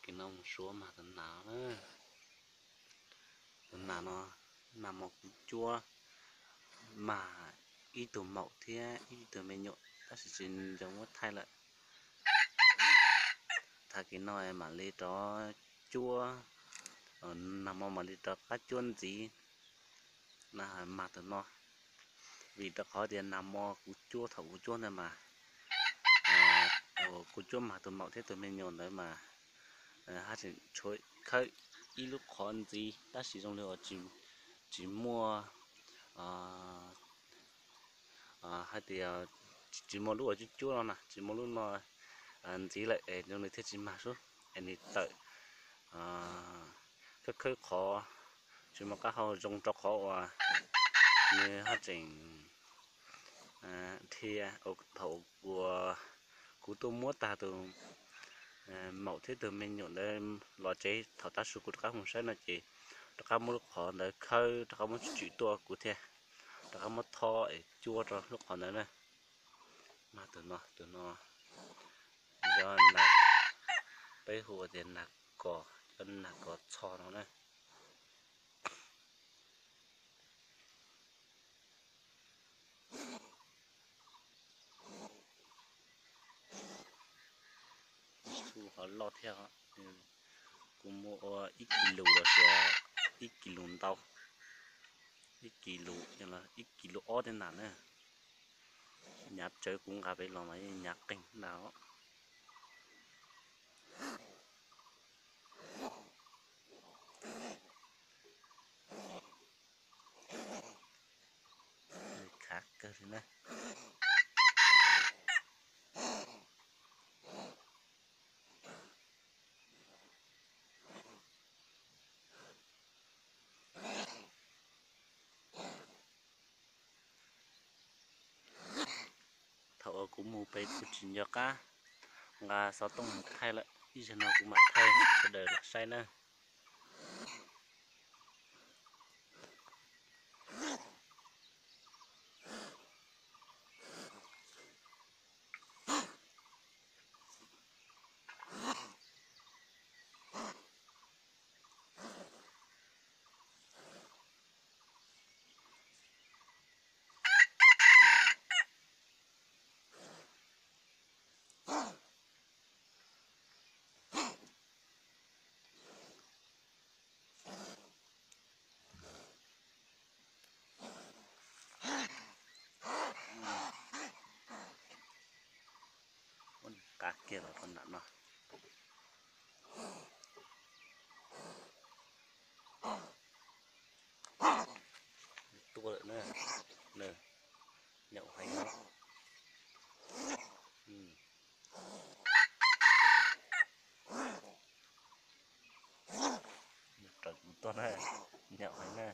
Ces no mus suav mag tus nas na. Tus nas no, nas mos kuv cuab mag ib tug maum thiab ib tug me nyuam tab sis tsis nco muab thaij lawm. Tag kis no mam li rov cuab, nas mos mam li rov qab cuab ntxiv. Nas mag tus no, vim rau qhov tias nas mos kuv cuab thaum kuv cuab ntawd mas, kuv cuab mag tus maum thiab tus me nyuam ntawd mas haj tseem tshuav khawb ib lub qhov ntxiv tab sis zoo li uas tsis muaj hais tias tsis muaj lub uas cuab cuab no na, tsis muaj lub no ntxiv lawm es zoo li thiaj tsis mag sub es nws tawm khawb khawb qhov, tsis muaj qab hau zoo rau qhov uas nws haj tseem dhia. Thaum uas kuv tuaj muab tag tus maum thiab tus me nyuam ntawd los tsev, thaum tav su kuv rov qab mus saib no ces rov qab muab lub qhov ntawd khawb, rov qab muab tsim tuaj kuv thiaj rov qab muab thob es cuab rau lub qhov ntawd na. Mas tus no, tus no yog nas, peb hu tias nas kos, yog nas kos txho no na. Txhu ho loj thiab, kuv muab ua ib kis lus los sis ib kis lus ntau, ib kis lus, ib kis lus ob tej nas na. Nyav tsawv kuv nqa pem los mas yeej nyav qeeg ntag. Khav kawg li na. Thaum uas kuv mus pem kuv tsis nco qab nqa xov tooj mus thaij lawm, ib zaug no kuv mam thaij sawv daws los saib na. Ua qab kiag los rau nram no. Tuaj lawm na, nyaum heev. Raws kuv tuaj na, nyaum heev na.